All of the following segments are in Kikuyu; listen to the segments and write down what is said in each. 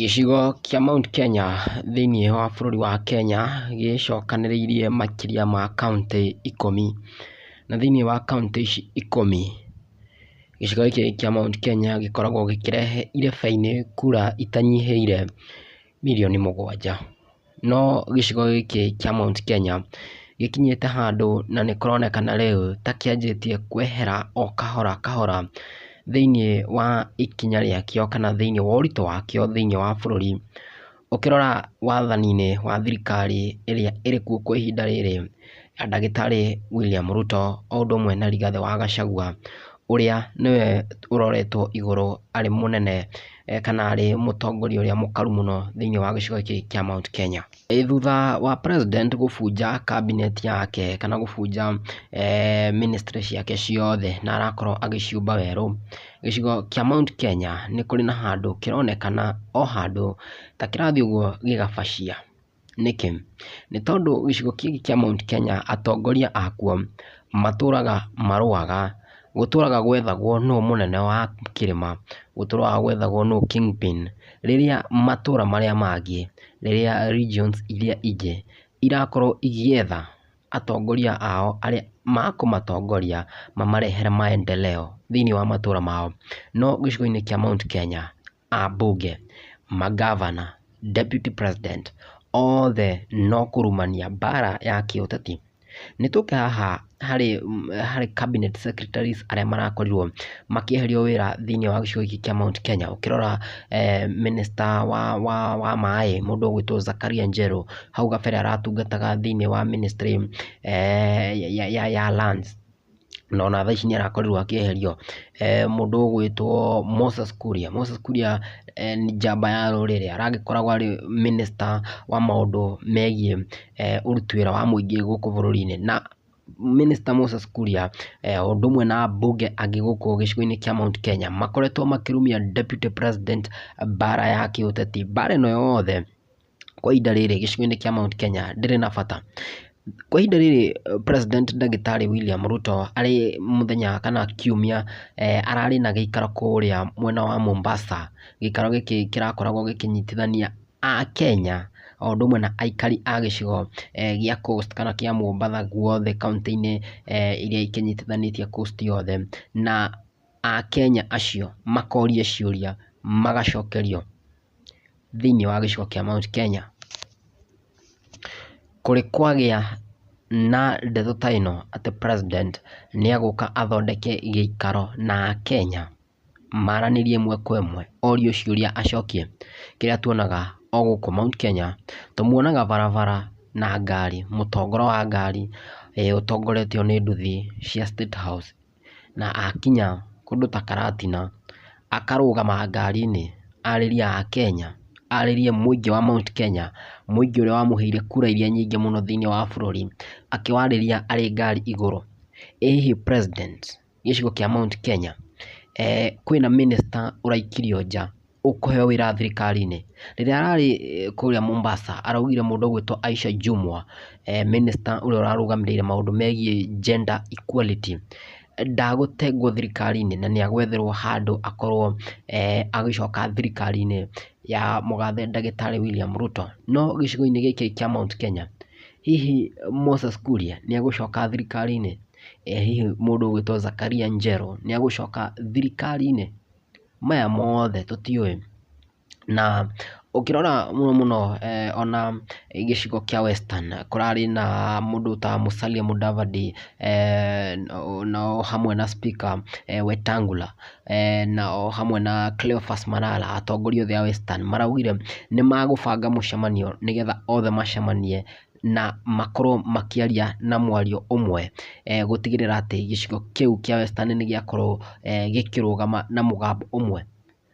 Gĩcigo kĩa Mount Kenya thĩiniĩ wa bũrũri wa Kenya gĩcokanĩrĩirie makĩria ma kauntĩ ikũmi, na thĩiniĩ wa kauntĩ ici ikũmi, gĩcigo gĩkĩ kĩa Mount Kenya gĩkoragwo gĩkĩrehe irebe-inĩ kura itanyihĩire mirioni 7. No gĩcigo gĩkĩ kĩa Mount Kenya gĩkinyĩte handũ na nĩkũronekana rĩu ta kĩanjĩtie kwehera o kahora kahora thĩiniĩ wa ikinya rĩakĩo kana thĩiniĩ wa ũritũ wakĩo thĩiniĩ wa bũrũri. Ũkĩrora wathani-inĩ wa thirikari ĩrĩa ĩrĩkuo kwa ihinda rĩrĩ ya ndagĩtarĩ William Ruto o ũndũ ũmwe na Rigathĩ wa Gachagua, ũrĩa nĩwe ũroretwo igũrũ arĩ mũnene kana arĩ mũtongoria ũrĩa mũkaru mũno thĩiniĩ wa gĩcigo gĩkĩ kĩa Mount Kenya. Thutha wa president gũbunja cabinet yake kana gũbunja ministry ciake ciothe na arakorwo agĩciũmba werũ, gĩcigo kĩa Mount Kenya nĩ kũrĩ na handũ kĩronekana o handũ ta kĩrathiĩ ũguo gĩgabacia. Nĩkĩ? Nĩ tondũ gĩcigo gĩkĩ kĩa Mount Kenya atongoria akuo matũraga marũaga, gũtũraga gwethagwo nũ mũnene wa kĩrĩma, gũtũraga gwethagwo nũ kingpin, rĩrĩa matũra marĩa mangĩ, rĩrĩa regions iria ingĩ irakorwo igĩetha atongoria ao arĩa makũmatongoria mamarehere maendeleo thĩiniĩ wa matũra mao. No gĩcigo-inĩ kĩa Mount Kenya, ambunge, mangavana, deputy president, othe no kũrumania mbara ya kĩũteti. Nĩ tũke haha harĩ cabinet secretaries arĩa marakorirwo makĩeherio wĩra thĩiniĩ wa gĩcigo gĩkĩ kĩa Mount Kenya. Ũkĩrora minister wa maĩ mũndũ ũgwĩtwo Zakaria Njeru, hau kabere aratungataga thĩiniĩ wa ministry ya lands, na ona thaa ici nĩ arakorirwo akĩeherio. Mũndũ ũgwĩtwo Moses Kuria, Moses Kuria nĩ njamba ya rũrĩrĩ, aragĩkoragwo arĩ minister wa maũndũ megiĩ ũruti wĩra wa mũingĩ gũkũ bũrũri-inĩ. Na minister Moses Kuria o ũndũ ũmwe na ambunge angĩ gũkũ gĩcigo-inĩ kĩa Mount Kenya makoretwo makĩrumia deputy president mbara ya kĩũteti. Mbara ĩno yothe kwa ihinda rĩrĩ gĩcigo-inĩ kĩa Mount Kenya ndĩrĩ na bata. Kwa ihinda rĩrĩ president ndagĩtarĩ William Ruto arĩ mũthenya kana kiumia ararĩ na gĩikaro kũrĩa mwena wa Mombasa. Gĩikaro gĩkĩ kĩrakoragwo gĩkĩnyitithania Akenya o ũndũ ũmwe na aikari a gĩcigo gĩa Coast kana kĩa Mombatha guothe kaũntĩ-inĩ iria ikĩnyitithanĩtie Coast yothe, na Akenya acio makoria ciũria magacokerio thĩiniĩ wa gĩcigo kĩa Mount Kenya. Kũrĩ kwagĩa na ndeto ta ĩno atĩ president nĩ egũka athondeke gĩikaro na Akenya maranĩrie ĩmwe kwa ĩmwe, orio ciũria acokie. Kĩrĩa tuonaga o gũkũ Mount Kenya, tũmuonaga barabara na ngari, mũtongoro wa ngari ũtongoretio nĩ nduthi cia State House, na akinya kũndũ ta Karatina, akarũgama ngari-inĩ arĩrie Akenya, arĩrie mũingĩ wa Mount Kenya, mũingĩ ũrĩa wamũheire kura iria nyingĩ mũno thĩiniĩ wa bũrũri, akĩwarĩria arĩ ngari igũrũ. Ĩ hihi president gĩcigo kĩa Mount Kenya kwĩna minister ũraikirio nja ũkũheo wĩra thirikari-inĩ. Rĩrĩa ararĩ kũrĩa Mombasa araugire mũndũ ũgwĩtwo Aisha Jumwa, minister ũrĩa ũrarũgamĩrĩire maũndũ megiĩ gender equality, ndagũtengwo thirikari-inĩ na nĩ agwetherwo handũ akorwo agĩcoka thirikari-inĩ ya mũgathe ndagĩtarĩ William Ruto. No gĩcigo-inĩ gĩkĩ kĩa Mount Kenya, hihi Moses Kuria nĩ egũcoka thirikari-inĩ? Ĩ hihi mũndũ ũgwĩtwo Zakaria Njeru nĩ egũcoka thirikari-inĩ? Maya mothe tũtiũĩ. Na ũkĩrora mũno mũno ona gĩcigo kĩa Western kũrarĩ na mũndũ ta Musalia Mudavadi na o hamwe na speaker Wetangula na o hamwe na Cleophas Malala, atongoria othe a Western maraugire nĩ magũbanga mũcemanio nĩgetha othe macemanie na makorwo makĩaria na mwario ũmwe gũtigĩrĩra atĩ gĩcigo kĩu kĩa Western nĩ gĩakorwo gĩkĩrũgama na mũgambo ũmwe.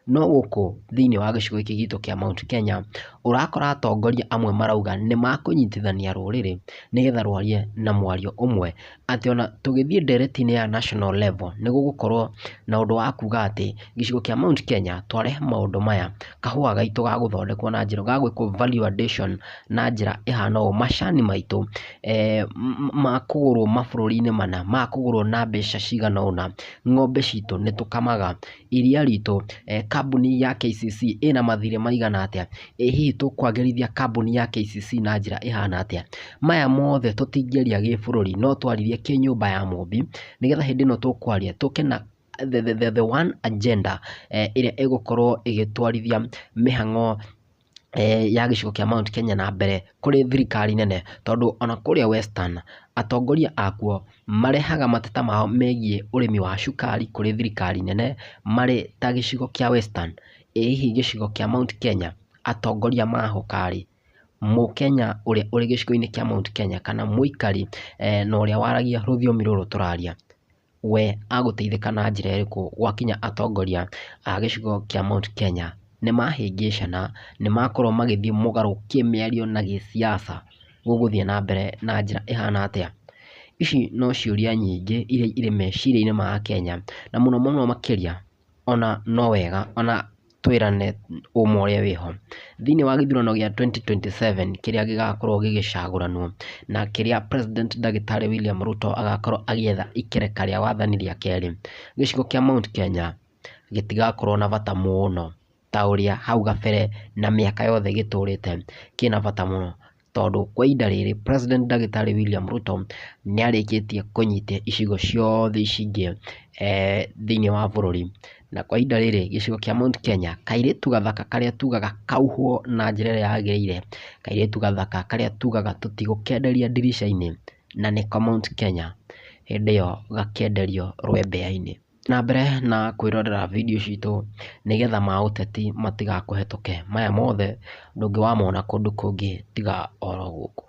No gũkũ thĩiniĩ wa gĩcigo gĩkĩ gitũ kĩa Mount Kenya, ũrakora atongoria amwe marauga nĩ makũnyitithania rũrĩrĩ nĩgetha rwarie na mwario ũmwe, atĩ ona tũgĩthiĩ ndereti-inĩ ya national level nĩ gũgũkorwo na ũndũ wa kuga atĩ gĩcigo kĩa Mount Kenya twarehe maũndũ maya, kahũa gaitũ gagũthondekwo na njĩra, gagwĩkwo value addition na njĩra ĩhana ũũ, macani maitũ makũgũrwo mabũrũri-inĩ mana, makũgũrwo na mbeca cigana ũna, ng'ombe citũ nĩ tũkamaga, iria ritũ kambuni ya KCC ĩna mathirĩ maigana atĩa? Ĩ hihi tũkwagĩrithia kambuni ya KCC na njĩra ĩhana atĩa? Maya mothe tũtingĩaria gĩbũrũri no twaririe kĩnyũmba ya Mũmbi, nĩgetha hĩndĩ ĩno tũkwaria tũke na the one agenda ĩrĩa ĩgũkorwo ĩgĩtwarithia mĩhang'o ya gĩcigo kĩa Mount Kenya na mbere kũrĩ thirikari nene, tondũ ona kũrĩa Western atongoria akuo marehaga mateta mao megiĩ ũrĩmi wa cukari kũrĩ thirikari nene marĩ ta gĩcigo kĩa Western. Ĩ hihi gĩcigo kĩa Mount Kenya atongoria mahũka-rĩ, mũkenya ũrĩa ũrĩ gĩcigo-inĩ kĩa Mount Kenya kana mũikari na ũrĩa waragia rũthiomi rũrũ tũraria, we agũteithĩka na njĩra ĩrĩkũ gwakinya atongoria a gĩcigo kĩa Mount Kenya nĩ mahĩngĩcana, nĩ makorwo magĩthiĩ mũgarũ kĩmĩario na gĩsiasa, gũgũthiĩ na mbere na njĩra ĩhana atĩa? Ici no ciũria nyingĩ iria irĩ meciria-inĩ ma akenya, na mũno mũno makĩria ona no wega ona twĩrane ũma ũrĩa wĩho. Thĩinĩ wa gĩthurano gĩa 2027 kĩrĩa gĩgakorwo gĩgĩcagũranwo na kĩrĩa President ndagĩtarĩ William Ruto agakorwo agĩetha ikereka rĩa wathani rĩa kerĩ, gĩcigo kĩa Mount Kenya gĩtigakorwo na bata mũno ta ũrĩa hau gabere na mĩaka yothe gĩtũrĩte kĩna bata mũno, tondũ kwa ihinda rĩrĩ President ndagĩtarĩ William Ruto nĩarĩkĩtie kũnyita icigo ciothe ici ingĩ thĩinĩ wa bũrũri, na kwa ihinda rĩrĩ gĩcigo kĩa Mount Kenya kairĩtu gathaka karĩa tugaga kauhwo na njĩra ĩrĩa yagĩrĩire, kairĩtu gathaka karĩa tugaga tũtigũkenderia ndirica-inĩ na nĩko Mount Kenya, hĩndĩ ĩyo gakenderio rwembea-inĩ. Na mbere na kwĩrorera video citũ nĩgetha maũteti matigakũhetũke, maya mothe ndũngĩ wamona kũndũ kũngĩ tiga oro gũkũ.